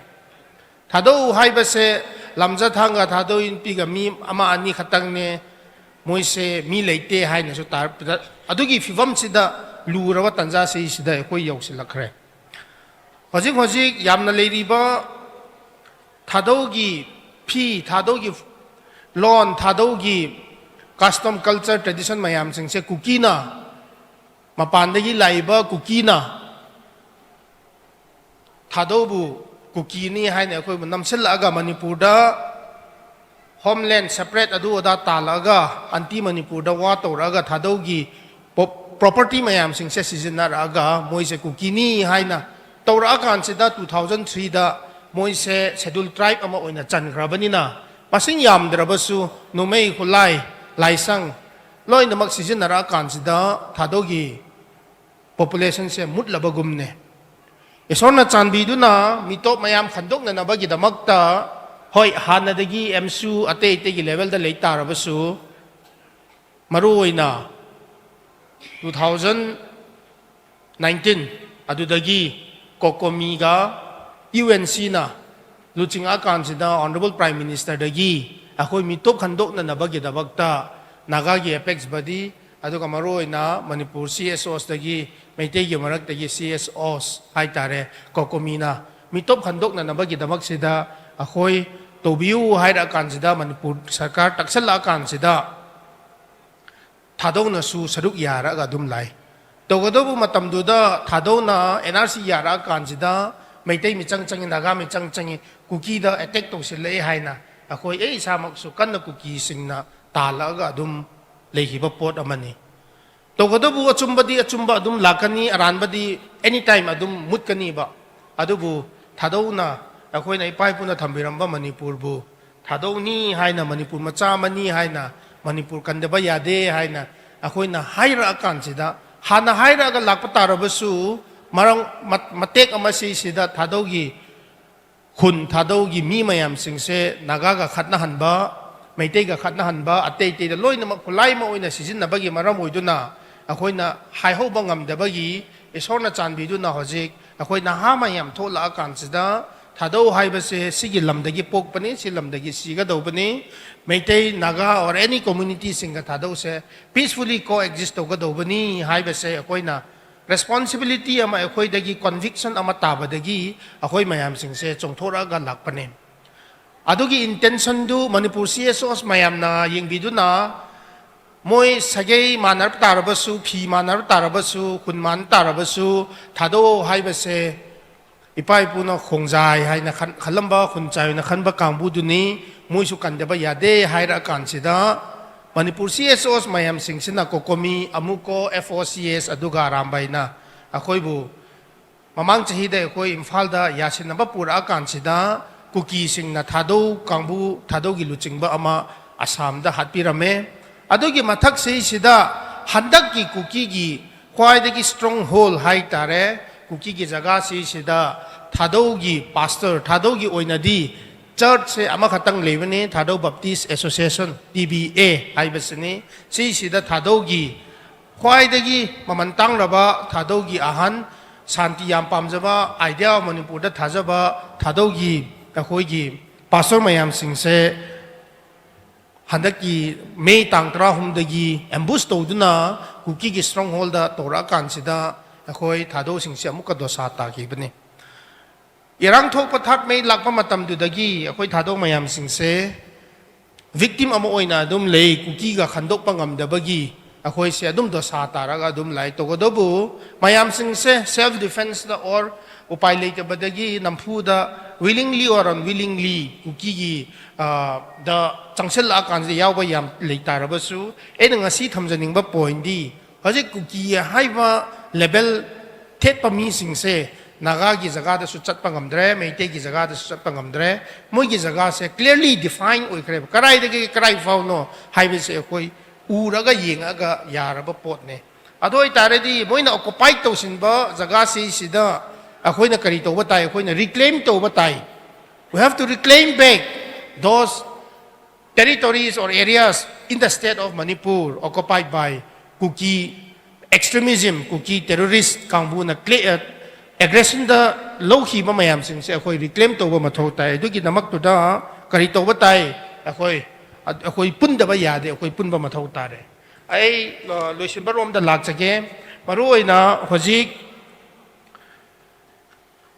ꯊꯥꯗꯧ ꯍꯥꯏꯕꯁꯦ ꯂꯝꯖꯊꯥꯡꯒ ꯊꯥꯗꯧ ꯏꯟꯄꯤꯒ ꯃꯤ ꯑꯃ ꯑꯅꯤ ꯈꯛꯇꯪꯅꯦ꯫ ꯃꯣꯏꯁꯦ ꯃꯤ ꯂꯩꯇꯦ ꯍꯥꯏꯅꯁꯨ ꯇꯥꯔꯛꯄꯗ, ꯑꯗꯨꯒꯤ ꯐꯤꯕꯝꯁꯤꯗ ꯂꯨꯔꯕ ꯇꯥꯟꯖꯥꯁꯤꯗ ꯑꯩꯈꯣꯏ ꯌꯧꯁꯤꯜꯂꯛꯈ꯭ꯔꯦ꯫ ꯍꯧꯖꯤꯛ ꯍꯧꯖꯤꯛ ꯌꯥꯝꯅ ꯂꯩꯔꯤꯕ ꯊꯥꯗꯧꯒꯤ ꯐꯤ, ꯊꯥꯗꯧꯒꯤ ꯂꯣꯟ, ꯊꯥꯗꯧꯒꯤ custom, culture, tradition ꯃꯌꯥꯝꯁꯤꯡꯁꯦ ꯀꯨꯀꯤꯅ, ꯃꯄꯥꯟꯗꯒꯤ ꯂꯥꯛꯏꯕ ꯀꯨꯀꯤꯅ ꯊꯥꯗꯧꯕꯨ ꯀꯨꯀꯤꯅꯤ ꯍꯥꯏꯅ ꯑꯩꯈꯣꯏꯕꯨ ꯅꯝꯁꯤꯜꯂꯛꯑꯒ, ꯃꯅꯤꯄꯨꯔꯗ homeland separate ꯑꯗꯨ ꯑꯗꯥ ꯇꯥꯜꯂꯛꯑꯒ, ꯑꯟꯇꯤ ꯃꯅꯤꯄꯨꯔꯗ ꯋꯥ ꯇꯧꯔꯛꯑꯒ, ꯊꯥꯗꯧꯒꯤ ꯄꯣꯞ-, property ꯃꯌꯥꯝꯁꯤꯡꯁꯦ ꯁꯤꯖꯤꯟꯅꯔꯛꯑꯒ, ꯃꯣꯏꯁꯦ ꯀꯨꯀꯤꯅꯤ ꯍꯥꯏꯅ ꯇꯧꯔꯛꯑꯀꯥꯟꯁꯤꯗ, two thousand three ꯗ ꯃꯣꯏꯁꯦ schedule tribe ꯑꯃ ꯑꯣꯏꯅ ꯆꯟꯈ꯭ꯔꯕꯅꯤꯅ, ꯃꯁꯤꯡ ꯌꯥꯝꯗ꯭ꯔꯕꯁꯨ ꯅꯣꯡꯃꯩ, ꯈꯨꯠꯂꯥꯏ, ꯂꯥꯏꯁꯪ ꯂꯣꯏꯅꯃꯛ ꯁꯤꯖꯤꯟꯅꯔꯛꯑꯀꯥꯟꯁꯤꯗ, ꯊꯥꯗꯧꯒꯤ populationꯁꯦ ꯃꯨꯠꯂꯕꯒꯨꯝꯅꯦ꯫ ꯏꯁꯣꯔꯅ ꯆꯥꯟꯕꯤꯗꯨꯅ ꯃꯤꯇꯣꯞ ꯃꯌꯥꯝ ꯈꯟꯗꯣꯛꯅꯅꯕꯒꯤꯗꯃꯛꯇ, ꯍꯣꯏ, ꯍꯥꯟꯅꯗꯒꯤ ꯑꯦꯝꯁꯨ ꯑꯇꯩ ꯑꯇꯩꯒꯤ levelꯗ ꯂꯩ ꯇꯥꯔꯕꯁꯨ, ꯃꯔꯨꯑꯣꯏꯅ two thousand nineteen ꯑꯗꯨꯗꯒꯤ COCOMIꯒ UNCꯅ ꯂꯨꯆꯤꯡꯉꯛꯑꯀꯥꯟꯁꯤꯗ, Honourable Prime Ministerꯗꯒꯤ ꯑꯩꯈꯣꯏ ꯃꯤꯇꯣꯞ ꯈꯟꯗꯣꯛꯅꯅꯕꯒꯤꯗꯃꯛꯇ ꯅꯥꯒꯥꯒꯤ apex body, ꯑꯗꯨꯒ ꯃꯔꯨꯑꯣꯏꯅ ꯃꯅꯤꯄꯨꯔ CSOsꯗꯒꯤ, ꯃꯩꯇꯩꯒꯤ ꯃꯔꯛꯇꯒꯤ CSOs ꯍꯥꯏꯇꯥꯔꯦ, COCOMIꯅ ꯃꯤꯇꯣꯞ ꯈꯟꯗꯣꯛꯅꯅꯕꯒꯤꯗꯃꯛꯁꯤꯗ ꯑꯩꯈꯣꯏ ꯇꯧꯕꯤꯌꯨ ꯍꯥꯏꯔꯛꯑꯀꯥꯟꯁꯤꯗ, ꯃꯅꯤꯄꯨꯔ ꯁꯔꯀꯥꯔ ꯇꯛꯁꯜꯂꯛꯑꯀꯥꯟꯁꯤꯗ, ꯊꯥꯗꯧꯅꯁꯨ ꯁꯔꯨꯛ ꯌꯥꯔꯛꯑꯒ ꯑꯗꯨꯝ ꯂꯥꯛꯏ꯫ ꯇꯧꯒꯗꯧꯕ ꯃꯇꯝꯗꯨꯗ ꯊꯥꯗꯧꯅ NRC ꯌꯥꯔꯛꯑꯀꯥꯟꯁꯤꯗ, ꯃꯩꯇꯩ ꯃꯤꯆꯪ ꯆꯪꯉꯤ, ꯅꯥꯒꯥ ꯃꯤꯆꯪ ꯆꯪꯉꯤ, ꯀꯨꯀꯤꯗ attack ꯇꯧꯁꯤꯜꯂꯛꯑꯦ ꯍꯥꯏꯅ ꯑꯩꯈꯣꯏ, ꯑꯩ ꯏꯁꯥꯃꯛꯁꯨ ꯀꯟꯅ ꯀꯨꯀꯤꯁꯤꯡꯅ ꯇꯥꯜꯂꯛꯑꯒ ꯑꯗꯨꯝ ꯂꯩꯈꯤꯕ ꯄꯣꯠ ꯑꯃꯅꯤ꯫ ꯇꯧꯒꯗꯧꯕ ꯑꯆꯨꯝꯕꯗꯤ ꯑꯆꯨꯝꯕ ꯑꯗꯨꯝ ꯂꯥꯛꯀꯅꯤ, ꯑꯔꯥꯟꯕꯗꯤ anytime ꯑꯗꯨꯝ ꯃꯨꯠꯀꯅꯤꯕ꯫ ꯑꯗꯨꯕꯨ ꯊꯥꯗꯧꯅ, ꯑꯩꯈꯣꯏꯅ ꯏꯄꯥ ꯏꯄꯨꯅ ꯊꯝꯕꯤꯔꯝꯕ ꯃꯅꯤꯄꯨꯔꯕꯨ ꯊꯥꯗꯧꯅꯤ ꯍꯥꯏꯅ, ꯃꯅꯤꯄꯨꯔ ꯃꯆꯥ ꯑꯃꯅꯤ ꯍꯥꯏꯅ, ꯃꯅꯤꯄꯨꯔ ꯀꯟꯗꯕ ꯌꯥꯗꯦ ꯍꯥꯏꯅ ꯑꯩꯈꯣꯏꯅ ꯍꯥꯏꯔꯛꯑꯀꯥꯟꯁꯤꯗ, ꯍꯥꯟꯅ ꯍꯥꯏꯔꯛꯑꯒ ꯂꯥꯛꯄ ꯇꯥꯔꯕꯁꯨ, ꯃꯔꯝ ꯃꯠ-, ꯃꯇꯦꯛ ꯑꯃ ꯁꯤꯁꯤꯗ ꯊꯥꯗꯧꯒꯤ ꯈꯨꯟ, ꯊꯥꯗꯧꯒꯤ ꯃꯤ ꯃꯌꯥꯝꯁꯤꯡꯁꯦ ꯅꯥꯒꯥꯒ ꯈꯠꯅꯍꯟꯕ, ꯃꯩꯇꯩꯒ ꯈꯠꯅꯍꯟꯕ, ꯑꯇꯩ ꯑꯇꯩꯗ ꯂꯣꯏꯅꯃꯛ ꯈꯨꯠꯂꯥꯏ ꯑꯃ ꯑꯣꯏꯅ ꯁꯤꯖꯤꯟꯅꯕꯒꯤ ꯃꯔꯝ ꯑꯣꯏꯗꯨꯅ, ꯑꯩꯈꯣꯏꯅ ꯍꯥꯏꯍꯧꯕ ꯉꯝꯗꯕꯒꯤ, ꯏꯁꯣꯔꯅ ꯆꯥꯟꯕꯤꯗꯨꯅ ꯍꯧꯖꯤꯛ ꯑꯩꯈꯣꯏ ꯅꯍꯥ ꯃꯌꯥꯝ ꯊꯣꯛꯂꯛꯑꯀꯥꯟꯁꯤꯗ, ꯊꯥꯗꯧ ꯍꯥꯏꯕꯁꯦ ꯁꯤꯒꯤ ꯂꯝꯗꯒꯤ ꯄꯣꯛꯄꯅꯤ, ꯁꯤ ꯂꯝꯗꯒꯤ ꯁꯤꯒꯗꯧꯕꯅꯤ꯫ Meitei, Naga or any communityꯁꯤꯡꯒ ꯊꯥꯗꯧꯁꯦ peacefully coexist ꯇꯧꯒꯗꯧꯕꯅꯤ ꯍꯥꯏꯕꯁꯦ ꯑꯩꯈꯣꯏꯅ responsibility ꯑꯃ, ꯑꯩꯈꯣꯏꯗꯒꯤ conviction ꯑꯃ ꯇꯥꯕꯗꯒꯤ ꯑꯩꯈꯣꯏ ꯃꯌꯥꯝꯁꯤꯡꯁꯦ ꯆꯣꯡꯊꯣꯔꯛꯑꯒ ꯂꯥꯛꯄꯅꯦ꯫ ꯑꯗꯨꯒꯤ intentionꯗꯨ ꯃꯅꯤꯄꯨꯔ C S Os ꯃꯌꯥꯝꯅ ꯌꯦꯡꯕꯤꯗꯨꯅ, ꯃꯣꯏ ꯁꯥꯒꯩ ꯃꯥꯟꯅꯔ ꯇꯥꯔꯕꯁꯨ, ꯐꯤ ꯃꯥꯟꯅꯔ ꯇꯥꯔꯕꯁꯨ, ꯈꯨꯟ ꯃꯥꯟꯅ ꯇꯥꯔꯕꯁꯨ, ꯊꯥꯗꯧ ꯍꯥꯏꯕꯁꯦ ꯏꯄꯥ ꯏꯄꯨꯅ ꯈꯣꯡꯖꯥꯏ ꯍꯥꯏꯅ ꯈꯟ-, ꯈꯜꯂꯝꯕ, ꯈꯨꯟꯆꯥꯏ ꯑꯣꯏꯅ ꯈꯟꯕ ꯀꯥꯡꯕꯨꯗꯨꯅꯤ, ꯃꯣꯏꯁꯨ ꯀꯟꯗꯕ ꯌꯥꯗꯦ ꯍꯥꯏꯔꯛꯑꯀꯥꯟꯁꯤꯗ, ꯃꯅꯤꯄꯨꯔ C S Os ꯃꯌꯥꯝꯁꯤꯡꯁꯤꯅ, ꯀꯣꯀꯣꯃꯤ, ꯑꯃꯨꯀꯣ, F O C S, ꯑꯗꯨꯒ ꯑꯔꯥꯝꯕꯥꯏꯅ ꯑꯩꯈꯣꯏꯕꯨ ꯃꯃꯥꯡ ꯆꯍꯤꯗ ꯑꯩꯈꯣꯏ ꯏꯝꯐꯥꯜꯗ ꯌꯥꯁꯤꯟꯅꯕ ꯄꯨꯔꯛꯑꯀꯥꯟꯁꯤꯗ, ꯀꯨꯀꯤꯁꯤꯡꯅ ꯊꯥꯗꯧ ꯀꯥꯡꯕꯨ, ꯊꯥꯗꯧꯒꯤ ꯂꯨꯆꯤꯡꯕ ꯑꯃ ꯑꯁꯥꯝꯗ ꯍꯥꯠꯄꯤꯔꯝꯃꯦ꯫ ꯑꯗꯨꯒꯤ ꯃꯊꯛꯁꯤꯁꯤꯗ ꯍꯟꯗꯛꯀꯤ ꯀꯨꯀꯤꯒꯤ ꯈ꯭ꯋꯥꯏꯗꯒꯤ stronghold ꯍꯥꯏ ꯇꯥꯔꯦ, ꯀꯨꯀꯤꯒꯤ ꯖꯒꯥꯁꯤꯁꯤꯗ ꯊꯥꯗꯧꯒꯤ pastor, ꯊꯥꯗꯧꯒꯤ ꯑꯣꯏꯅꯗꯤ churchꯁꯦ ꯑꯃꯈꯛꯇꯪ ꯂꯩꯕꯅꯤ, ꯊꯥꯗꯧ Baptist Association, T B A ꯍꯥꯏꯕꯁꯤꯅꯤ꯫ ꯁꯤꯁꯤꯗ ꯊꯥꯗꯧꯒꯤ ꯈ꯭ꯋꯥꯏꯗꯒꯤ ꯃꯃꯜ ꯇꯥꯡꯂꯕ, ꯊꯥꯗꯧꯒꯤ ꯑꯍꯟ, ꯁꯥꯟꯇꯤ ꯌꯥꯝ ꯄꯥꯝꯖꯕ, Idea of ꯃꯅꯤꯄꯨꯔꯗ ꯊꯥꯖꯕ ꯊꯥꯗꯧꯒꯤ ꯑꯩꯈꯣꯏꯒꯤ pastor ꯃꯌꯥꯝꯁꯤꯡꯁꯦ ꯍꯟꯗꯛꯀꯤ May ꯇꯥꯡ ꯇꯔꯥꯍꯨꯝꯗꯒꯤ ambush ꯇꯧꯗꯨꯅ ꯀꯨꯀꯤꯒꯤ strongholdꯗ ꯇꯧꯔꯛꯑꯀꯥꯟꯁꯤꯗ ꯑꯩꯈꯣꯏ ꯊꯥꯗꯧꯁꯤꯡꯁꯦ ꯑꯃꯨꯛꯀ ꯗꯣꯁꯥ ꯇꯥꯈꯤꯕꯅꯤ꯫ ꯏꯔꯥꯡ ꯊꯣꯛꯄ ꯊꯥꯠ ꯃꯩ ꯂꯥꯛꯄ ꯃꯇꯝꯗꯨꯗꯒꯤ ꯑꯩꯈꯣꯏ ꯊꯥꯗꯧ ꯃꯌꯥꯝꯁꯤꯡꯁꯦ victim ꯑꯃ ꯑꯣꯏꯅ ꯑꯗꯨꯝ ꯂꯩ, ꯀꯨꯀꯤꯒ ꯈꯟꯗꯣꯛꯄ ꯉꯝꯗꯕꯒꯤ ꯑꯩꯈꯣꯏꯁꯦ ꯑꯗꯨꯝ ꯗꯣꯁꯥ ꯇꯥꯔꯒ ꯑꯗꯨꯝ ꯂꯥꯛꯑꯦ꯫ ꯇꯧꯕꯇꯕꯨ ꯃꯌꯥꯝꯁꯤꯡꯁꯦ self defenceꯇ or ꯎꯄꯥꯏ ꯂꯩꯇꯕꯗꯒꯤ ꯅꯝꯐꯨꯗ willingly or unwillingly ꯀꯨꯀꯤꯒꯤ, ꯑ, ꯗ ꯆꯪꯁꯤꯜꯂꯛꯑꯀꯥꯟꯁꯤꯗ ꯌꯥꯎꯕ ꯌꯥꯝ ꯂꯩ ꯇꯥꯔꯕꯁꯨ, ꯑꯩꯅ ꯉꯁꯤ ꯊꯝꯖꯅꯤꯡꯕ pointꯗꯤ ꯍꯧꯖꯤꯛ ꯀꯨꯀꯤ ꯍꯥꯏꯕ label ꯊꯦꯠꯄ ꯃꯤꯁꯤꯡꯁꯦ ꯅꯥꯒꯥꯒꯤ ꯖꯒꯥꯗꯁꯨ ꯆꯠꯄ ꯉꯝꯗ꯭ꯔꯦ, ꯃꯩꯇꯩꯒꯤ ꯖꯒꯥꯗꯁꯨ ꯆꯠꯄ ꯉꯝꯗ꯭ꯔꯦ꯫ ꯃꯣꯏꯒꯤ ꯖꯒꯥꯁꯦ clearly define ꯑꯣꯏꯈ꯭ꯔꯦꯕ, ꯀꯗꯥꯏꯗꯒꯤ ꯀꯗꯥꯏ ꯐꯥꯎꯅꯣ ꯍꯥꯏꯕꯁꯦ ꯑꯩꯈꯣꯏ ꯎꯔꯒ ꯌꯦꯡꯉꯒ ꯌꯥꯔꯕ ꯄꯣꯠꯅꯦ꯫ ꯑꯗꯨ ꯑꯣꯏꯇꯥꯔꯗꯤ ꯃꯣꯏꯅ occupy ꯇꯧꯁꯤꯟꯕ ꯖꯒꯥꯁꯤꯁꯤꯗ ꯑꯩꯈꯣꯏꯅ ꯀꯔꯤ ꯇꯧꯕ ꯇꯥꯏ? ꯑꯩꯈꯣꯏꯅ reclaim ꯇꯧꯕ ꯇꯥꯏ꯫ We have to reclaim back those territories or areas in the state of Manipur occupied by Kuki extremism, Kuki terrorist ꯀꯥꯡꯕꯨꯅ ꯀ꯭ꯂꯦ-, ꯑ, aggressionꯗ ꯂꯧꯈꯤꯕ ꯃꯌꯥꯝꯁꯤꯡꯁꯦ ꯑꯩꯈꯣꯏ ꯔꯤꯀ꯭ꯂꯦꯝ ꯇꯧꯕ ꯃꯊꯧ ꯇꯥꯏ꯫ ꯑꯗꯨꯒꯤꯗꯃꯛꯇꯨꯗ ꯀꯔꯤ ꯇꯧꯕ ꯇꯥꯏ? ꯑꯩꯈꯣꯏ, ꯑꯩꯈꯣꯣꯏ ꯄꯨꯟꯗꯕ ꯌꯥꯗꯦ, ꯑꯩꯈꯣꯏ ꯄꯨꯟꯕ ꯃꯊꯧ ꯇꯥꯔꯦ꯫ ꯑꯩ ꯑ, ꯂꯣꯏꯁꯤꯟꯕꯔꯣꯝꯗ ꯂꯥꯛꯆꯒꯦ꯫ ꯃꯔꯨꯑꯣꯏꯅ ꯍꯧꯖꯤꯛ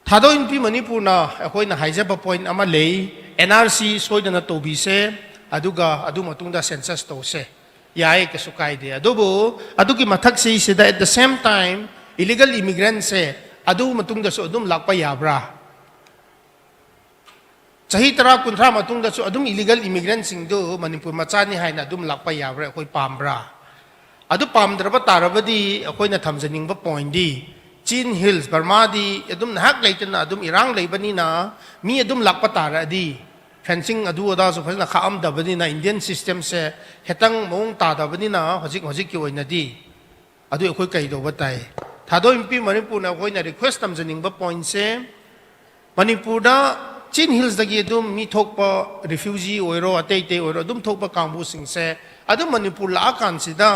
ꯊꯥꯗꯣꯛ ꯏꯟꯄꯤ ꯃꯅꯤꯄꯨꯔꯅ ꯑꯩꯈꯣꯏꯅ ꯍꯥꯏꯖꯕ ꯄꯣꯏꯟ ꯑꯃ ꯂꯩ, ꯑꯦꯟ ꯑꯥꯔ ꯁꯤ ꯁꯣꯏꯗꯅ ꯇꯧꯕꯤꯁꯦ, ꯑꯗꯨꯒ ꯑꯗꯨ ꯃꯇꯨꯡꯗ ꯁꯦꯟꯁꯁ ꯇꯧꯁꯦ꯫ ꯌꯥꯏ, ꯀꯩꯁꯨ ꯀꯥꯏꯗꯦ꯫ ꯑꯗꯨꯕꯨ ꯑꯗꯨꯒꯤ ꯃꯊꯛꯁꯤꯁꯤꯗ, at the same time, illegal immigrantꯁꯦ ꯑꯗꯨ ꯃꯇꯨꯡꯗꯁꯨ ꯑꯗꯨꯝ ꯂꯥꯛꯄ ꯌꯥꯕ꯭ꯔꯥ? ꯆꯍꯤ ꯇꯔꯥ, ꯀꯨꯟꯊ꯭ꯔꯥ ꯃꯇꯨꯡꯗꯁꯨ ꯑꯗꯨꯝ illegal immigrantꯁꯤꯡꯗꯨ ꯃꯅꯤꯄꯨꯔ ꯃꯆꯥꯅꯤ ꯍꯥꯏꯅ ꯑꯗꯨꯝ ꯂꯥꯛꯄ ꯌꯥꯕ꯭ꯔꯥ? ꯑꯩꯈꯣꯏ ꯄꯥꯝꯕ꯭ꯔꯥ? ꯑꯗꯨ ꯄꯥꯝꯗ꯭ꯔꯕ ꯇꯥꯔꯕꯗꯤ, ꯑꯩꯈꯣꯏꯅ ꯊꯝꯖꯅꯤꯡꯕ ꯄꯣꯏꯟꯗꯤ, ꯆꯤꯟ ꯍꯤꯜꯁ, ꯕꯔꯃꯥꯗꯤ ꯑꯗꯨꯝ ꯅꯍꯥꯛ ꯂꯩꯇꯅ ꯑꯗꯨꯝ ꯏꯔꯥꯡ ꯂꯩꯕꯅꯤꯅ, ꯃꯤ ꯑꯗꯨꯝ ꯂꯥꯛꯄ ꯇꯥꯔꯛꯑꯗꯤ, ꯐꯦꯟꯁꯤꯡ ꯑꯗꯨ ꯑꯗꯥꯁꯨ ꯐꯖꯅ ꯈꯥꯛꯑꯝꯗꯕꯅꯤꯅ, ꯏꯟꯗꯤꯌꯟ ꯁꯤꯁꯇꯦꯝꯁꯦ ꯈꯤꯇꯪ ꯃꯑꯣꯡ ꯇꯥꯗꯕꯅꯤꯅ, ꯍꯧꯖꯤꯛ ꯍꯧꯖꯤꯛꯀꯤ ꯑꯣꯏꯅꯗꯤ ꯑꯗꯨ ꯑꯩꯈꯣꯏ ꯀꯩꯗꯧꯕ ꯇꯥꯏ? ꯊꯥꯗꯣꯛ ꯏꯟꯄꯤ ꯃꯅꯤꯄꯨꯔꯅ ꯑꯩꯈꯣꯏꯅ ꯔꯤꯀ꯭ꯋꯦꯁ ꯊꯝꯖꯅꯤꯡꯕ ꯄꯣꯏꯟꯁꯦ, ꯃꯅꯤꯄꯨꯔꯗ ꯆꯤꯟ ꯍꯤꯜꯁꯇꯒꯤ ꯑꯗꯨꯝ ꯃꯤ ꯊꯣꯛꯄ, ꯔꯤꯐ꯭ꯌꯨꯖꯤ ꯑꯣꯏꯔꯣ, ꯑꯇꯩ ꯑꯇꯩ ꯑꯣꯏꯔꯣ, ꯑꯗꯨꯝ ꯊꯣꯛꯄ ꯀꯥꯡꯕꯨꯁꯤꯡꯁꯦ ꯑꯗꯨꯝ ꯃꯅꯤꯄꯨꯔ ꯂꯥꯛꯑꯀꯥꯟꯁꯤꯗ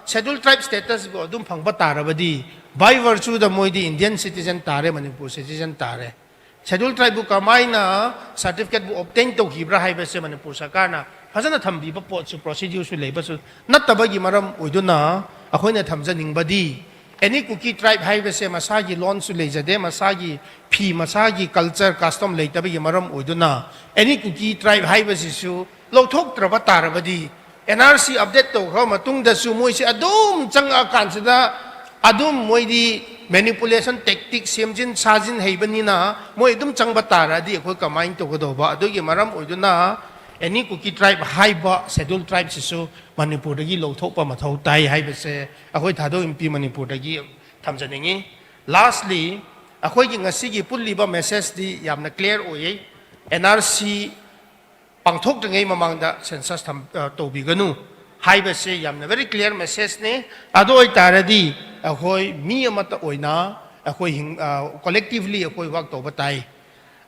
ꯁꯦꯗ꯭ꯌꯨꯜ ꯇ꯭ꯔꯥꯏꯕ ꯁ꯭ꯇꯦꯇꯁꯕꯨ ꯑꯗꯨꯝ ꯐꯪꯕ ꯇꯥꯔꯕꯗꯤ, by virtueꯗ ꯃꯣꯏꯗꯤ ꯏꯟꯗꯤꯌꯟ ꯁꯤꯇꯤꯖꯟ ꯇꯥꯔꯦ, ꯃꯅꯤꯄꯨꯔ ꯁꯤꯇꯤꯖꯟ ꯇꯥꯔꯦ꯫ ꯁꯦꯗ꯭ꯌꯨꯜ ꯇ꯭ꯔꯥꯏꯕꯄꯨ ꯀꯃꯥꯏꯅ ꯁꯥꯔꯇꯤꯐꯤꯀꯦꯠꯄꯨ ꯑꯣꯞꯇꯦꯟ ꯇꯧꯈꯤꯕ꯭ꯔꯥ ꯍꯥꯏꯕꯁꯦ ꯃꯅꯤꯄꯨꯔ ꯁꯔꯀꯥꯔꯅ ꯐꯖꯅ ꯊꯝꯕꯤꯕ ꯄꯣꯠꯁꯨ, ꯄ꯭ꯔꯣꯁꯤꯗ꯭ꯌꯨꯔꯁꯨ ꯂꯩꯕꯁꯨ ꯅꯠꯇꯕꯒꯤ ꯃꯔꯝ ꯑꯣꯏꯗꯨꯅ, ꯑꯩꯈꯣꯏꯅ ꯊꯝꯖꯅꯤꯡꯕꯗꯤ, ꯑꯦꯅꯤ ꯀꯨꯀꯤ ꯇ꯭ꯔꯥꯏꯕ ꯍꯥꯏꯕꯁꯦ ꯃꯁꯥꯒꯤ ꯂꯣꯟꯁꯨ ꯂꯩꯖꯗꯦ, ꯃꯁꯥꯒꯤ ꯐꯤ, ꯃꯁꯥꯒꯤ ꯀꯜꯆꯔ, ꯀꯁꯇꯝ ꯂꯩꯇꯕꯒꯤ ꯃꯔꯝ ꯑꯣꯏꯗꯨꯅ, ꯑꯦꯅꯤ ꯀꯨꯀꯤ ꯇ꯭ꯔꯥꯏꯕ ꯍꯥꯏꯕꯁꯤꯁꯨ ꯂꯧꯊꯣꯛꯇ꯭ꯔꯕ ꯇꯥꯔꯕꯗꯤ, ꯑꯦꯟ ꯑꯥꯔ ꯁꯤ ꯑꯞꯗꯦꯠ ꯇꯧꯈ꯭ꯔꯕ ꯃꯇꯨꯡꯗꯁꯨ ꯃꯣꯏꯁꯦ ꯑꯗꯨꯝ ꯆꯪꯉꯛꯑꯀꯥꯟꯁꯤꯗ, ꯑꯗꯨꯝ ꯃꯣꯏꯗꯤ ꯃꯦꯅꯤꯄꯨꯂꯦꯁꯟ ꯇꯦꯛꯇꯤꯛ, ꯁꯦꯝꯖꯤꯟ ꯁꯥꯖꯤꯟ ꯍꯩꯕꯅꯤꯅ, ꯃꯣꯏ ꯑꯗꯨꯝ ꯆꯪꯕ ꯇꯥꯔꯗꯤ ꯑꯩꯈꯣꯏ ꯀꯃꯥꯏꯅ ꯇꯧꯒꯗꯧꯕ? ꯑꯗꯨꯒꯤ ꯃꯔꯝ ꯑꯣꯏꯗꯨꯅ, ꯑꯦꯅꯤ ꯀꯨꯀꯤ ꯇ꯭ꯔꯥꯏꯕ ꯍꯥꯏꯕ ꯁꯦꯗ꯭ꯌꯨꯜ ꯇ꯭ꯔꯥꯏꯕꯁꯤꯁꯨ ꯃꯅꯤꯄꯨꯔꯗꯒꯤ ꯂꯧꯊꯣꯛꯄ ꯃꯊꯧ ꯇꯥꯏ ꯍꯥꯏꯕꯁꯦ ꯑꯩꯈꯣꯏ ꯊꯥꯗꯣꯛ ꯏꯟꯄꯤ ꯃꯅꯤꯄꯨꯔꯗꯒꯤ ꯊꯝꯖꯅꯤꯡꯉꯤ꯫ ꯂꯥꯁꯂꯤ, ꯑꯩꯈꯣꯏꯒꯤ ꯉꯁꯤꯒꯤ ꯄꯨꯜꯂꯤꯕ ꯃꯦꯁꯦꯖꯇꯤ ꯌꯥꯝꯅ ꯀ꯭ꯂꯤꯌꯥꯔ ꯑꯣꯏꯌꯦ꯫ ꯑꯦꯟ ꯑꯥꯔ ꯁꯤ ꯄꯥꯡꯊꯣꯛꯇ꯭ꯔꯤꯉꯩ ꯃꯃꯥꯡꯗ ꯁꯦꯟꯁꯁ ꯊꯝ-, ꯑ, ꯇꯧꯕꯤꯒꯅꯨ ꯍꯥꯏꯕꯁꯦ ꯌꯥꯝꯅ ꯚꯦꯔꯤ ꯀ꯭ꯂꯤꯌꯥꯔ ꯃꯦꯁꯦꯖꯅꯤ꯫ ꯑꯗꯨ ꯑꯣꯏꯇꯥꯔꯗꯤ ꯑꯩꯈꯣꯏ ꯃꯤ ꯑꯃꯠꯇ ꯑꯣꯏꯅ ꯑꯩꯈꯣꯏ ꯍꯤꯡ-, ꯑ, ꯀꯣꯂꯦꯛꯇꯤꯚꯂꯤ ꯑꯩꯈꯣꯏ ꯋꯥꯛ ꯇꯧꯕ ꯇꯥꯏ꯫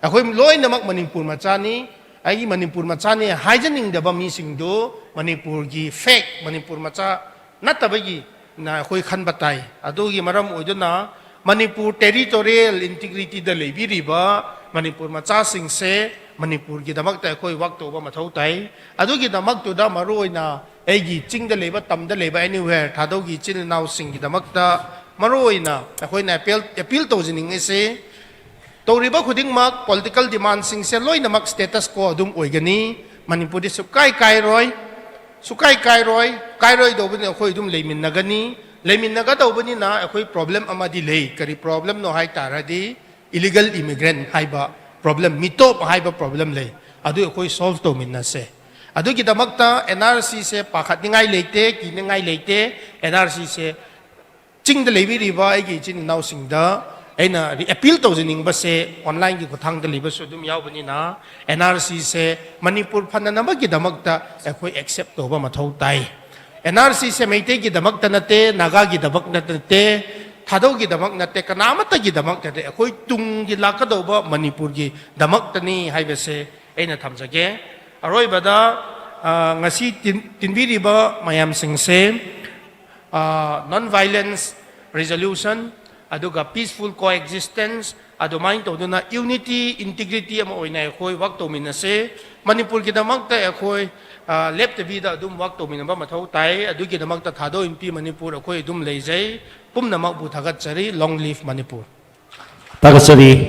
ꯑꯩꯈꯣꯏ ꯂꯣꯏꯅꯃꯛ ꯃꯅꯤꯄꯨꯔ ꯃꯆꯥꯅꯤ, ꯑꯩꯒꯤ ꯃꯅꯤꯄꯨꯔ ꯃꯆꯥꯅꯤ ꯍꯥꯏꯖꯅꯤꯡꯗꯕ ꯃꯤꯁꯤꯡꯗꯨ ꯃꯅꯤꯄꯨꯔꯒꯤ ꯐꯦꯛ, ꯃꯅꯤꯄꯨꯔ ꯃꯆꯥ ꯅꯠꯇꯕꯒꯤ ꯅ ꯑꯩꯈꯣꯏ ꯈꯟꯕ ꯇꯥꯏ꯫ ꯑꯗꯨꯒꯤ ꯃꯔꯝ ꯑꯣꯏꯗꯨꯅ ꯃꯅꯤꯄꯨꯔ territorial integrityꯗ ꯂꯩꯕꯤꯔꯤꯕ ꯃꯅꯤꯄꯨꯔ ꯃꯆꯥꯁꯤꯡꯁꯦ ꯃꯅꯤꯄꯨꯔꯒꯤꯗꯃꯛꯇ ꯑꯩꯈꯣꯏ work ꯇꯧꯕ ꯃꯊꯧ ꯇꯥꯏ꯫ ꯑꯗꯨꯒꯤꯗꯃꯛꯇꯨꯗ ꯃꯔꯨꯑꯣꯏꯅ ꯑꯩꯒꯤ ꯆꯤꯡꯗ ꯂꯩꯕ, ꯇꯝꯗ ꯂꯩꯕ, anywhere ꯊꯥꯗꯧꯒꯤ ꯏꯆꯤꯜ ꯏꯅꯥꯎꯁꯤꯡꯒꯤꯗꯃꯛꯇ ꯃꯔꯨꯑꯣꯏꯅ ꯑꯩꯈꯣꯏꯅ appeal, appeal ꯇꯧꯖꯅꯤꯡꯉꯤꯁꯦ, ꯇꯧꯔꯤꯕ ꯈꯨꯗꯤꯡꯃꯛ political demandꯁꯤꯡꯁꯦ ꯂꯣꯏꯅꯃꯛ status quo ꯑꯗꯨꯝ ꯑꯣꯏꯒꯅꯤ꯫ ꯃꯅꯤꯄꯨꯔꯗꯤ ꯁꯨꯛꯀꯥꯏ ꯀꯥꯏꯔꯣꯏ, ꯁꯨꯛꯀꯥꯏ ꯀꯥꯏꯔꯣꯏ, ꯀꯥꯏꯔꯣꯏꯗꯧꯕꯅꯤ꯫ ꯑꯩꯈꯣꯏ ꯑꯗꯨꯝ ꯂꯩꯃꯤꯟꯅꯒꯅꯤ꯫ ꯂꯩꯃꯤꯟꯅꯒꯗꯧꯕꯅꯤꯅ ꯑꯩꯈꯣꯏ problem ꯑꯃꯗꯤ ꯂꯩ꯫ ꯀꯔꯤ problemꯅꯣ ꯍꯥꯏ ꯇꯥꯔꯗꯤ, illegal immigrant ꯍꯥꯏꯕ problem, ꯃꯤꯇꯣꯞ ꯍꯥꯏꯕ problem ꯂꯩ꯫ ꯑꯗꯨ ꯑꯩꯈꯣꯏ solve ꯇꯧꯃꯤꯟꯅꯁꯦ꯫ ꯑꯗꯨꯒꯤꯗꯃꯛꯇ NRCꯁꯦ ꯄꯥꯈꯠꯅꯤꯡꯉꯥꯏ ꯂꯩꯇꯦ, ꯀꯤꯅꯤꯡꯉꯥꯏ ꯂꯩꯇꯦ꯫ NRCꯁꯦ ꯆꯤꯡꯗ ꯂꯩꯕꯤꯔꯤꯕ ꯑꯩꯒꯤ ꯏꯆꯤꯟ ꯏꯅꯥꯎꯁꯤꯡꯗ ꯑꯩꯅ re-, appeal ꯇꯧꯖꯅꯤꯡꯕꯁꯦ, onlineꯒꯤ ꯈꯨꯠꯊꯥꯡꯗ ꯂꯩꯕꯁꯨ ꯑꯗꯨꯝ ꯌꯥꯎꯕꯅꯤꯅ, NRCꯁꯦ ꯃꯅꯤꯄꯨꯔ ꯐꯅꯅꯕꯒꯤꯗꯃꯛꯇ ꯑꯩꯈꯣꯏ accept ꯇꯧꯕ ꯃꯊꯧ ꯇꯥꯏ꯫ NRCꯁꯦ ꯃꯩꯇꯩꯒꯤꯗꯃꯛꯇ ꯅꯠꯇꯦ, ꯅꯥꯒꯥꯒꯤꯗꯃꯛ ꯅꯠꯇꯦ, ꯊꯥꯗꯧꯒꯤꯗꯃꯛ ꯅꯠꯇꯦ, ꯀꯅꯥ ꯑꯃꯠꯇꯒꯤꯗꯃꯛ ꯅꯠꯇꯦ, ꯑꯩꯈꯣꯏ ꯇꯨꯡꯒꯤ ꯂꯥꯛꯀꯗꯧꯕ ꯃꯅꯤꯄꯨꯔꯒꯤꯗꯃꯛꯇꯅꯤ ꯍꯥꯏꯕꯁꯦ ꯑꯩꯅ ꯊꯝꯖꯒꯦ꯫ ꯑꯔꯣꯏꯕꯗ, ꯑ, ꯉꯁꯤ ꯇꯤꯟ-, ꯇꯤꯟꯕꯤꯔꯤꯕ ꯃꯌꯥꯝꯁꯤꯡꯁꯦ, ꯑ, non violence resolution, ꯑꯗꯨꯒ peaceful coexistence, ꯑꯗꯨꯃꯥꯏꯅ ꯇꯧꯗꯨꯅ unity, integrity ꯑꯃ ꯑꯣꯏꯅ ꯑꯩꯈꯣꯏ work ꯇꯧꯃꯤꯟꯅꯁꯦ꯫ ꯃꯅꯤꯄꯨꯔꯒꯤꯗꯃꯛꯇ ꯑꯩꯈꯣꯏ, ꯑ, ꯂꯦꯞꯇꯕꯤꯗ ꯑꯗꯨꯝ work ꯇꯧꯃꯤꯟꯅꯕ ꯃꯊꯧ ꯇꯥꯏ꯫ ꯑꯗꯨꯒꯤꯗꯃꯛꯇ ꯊꯥꯗꯧ ꯏꯟꯄꯤ ꯃꯅꯤꯄꯨꯔ ꯑꯩꯈꯣꯏ ꯑꯗꯨꯝ ꯂꯩꯖꯩ꯫ ꯄꯨꯝꯅꯃꯛꯄꯨ ꯊꯥꯒꯠꯆꯔꯤ꯫ Long live Manipur. ꯊꯥꯒꯠꯆꯔꯤ꯫